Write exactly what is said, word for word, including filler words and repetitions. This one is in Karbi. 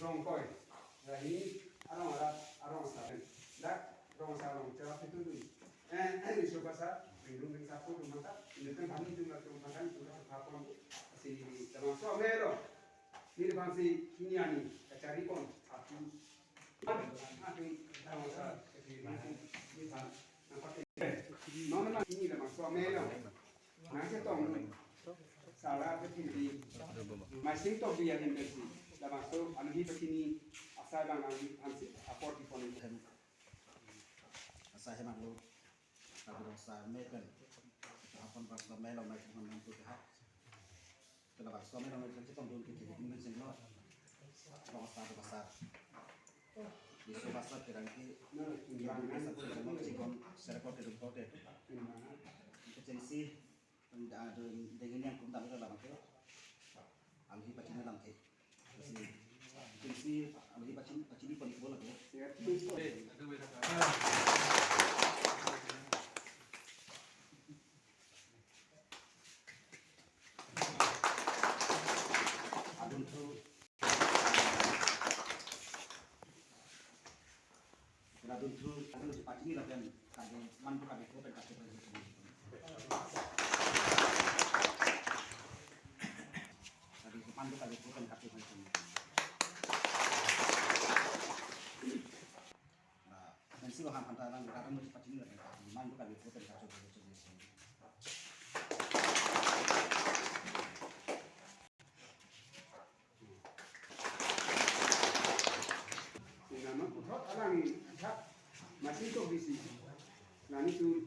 Rongkoi. Lahei arong arat, arong asar. Dak rong asar rong chera pitu dui. Eh, eh, Isopasa, ringrung ringsapo atum aphan ta, independent kami atum atum aphan ta, itum aphan ta, si labangso amelo. Neli aphansi pini arni kacharipon atum. Atum, atum, labangso, neli aphan, neli aphan, nangpakai. Non non, neli labangso amelo. Nangchetong sala kethi di Maising Tokbi ahin pensi labangso aluhi pachini asai abang nangli aphansi apor kipon. Asai hem arlo, lapu rong asar me pen, apon rongso amelo mai kung nangpu ke ha. Ke labangso amelo mai chetongdun ke ke ding sing lo. Rong asar, rong asar. Isopasa pirang ke, pirang ke sapu jengok chikon serkot kedung kote. Kechengsi, ah, dun dengin yang kum dam ke labang ke. Aluhi pachini alam ke. Kechengsi, kechengsi aluhi pachini, pachini pon ikbol lagi. Adunthu. Kena adunthu, adunthu pachini lapen kade mandu kade ko pen kade pen. Kade mandu kade ko pen kade pen. Nah, pensi lo ham hanta lang, kadang mesti pachini lapen kade mandu kade ko pen kade pen. Nana puthot alang ajak Maising Tokbi si. Nani tu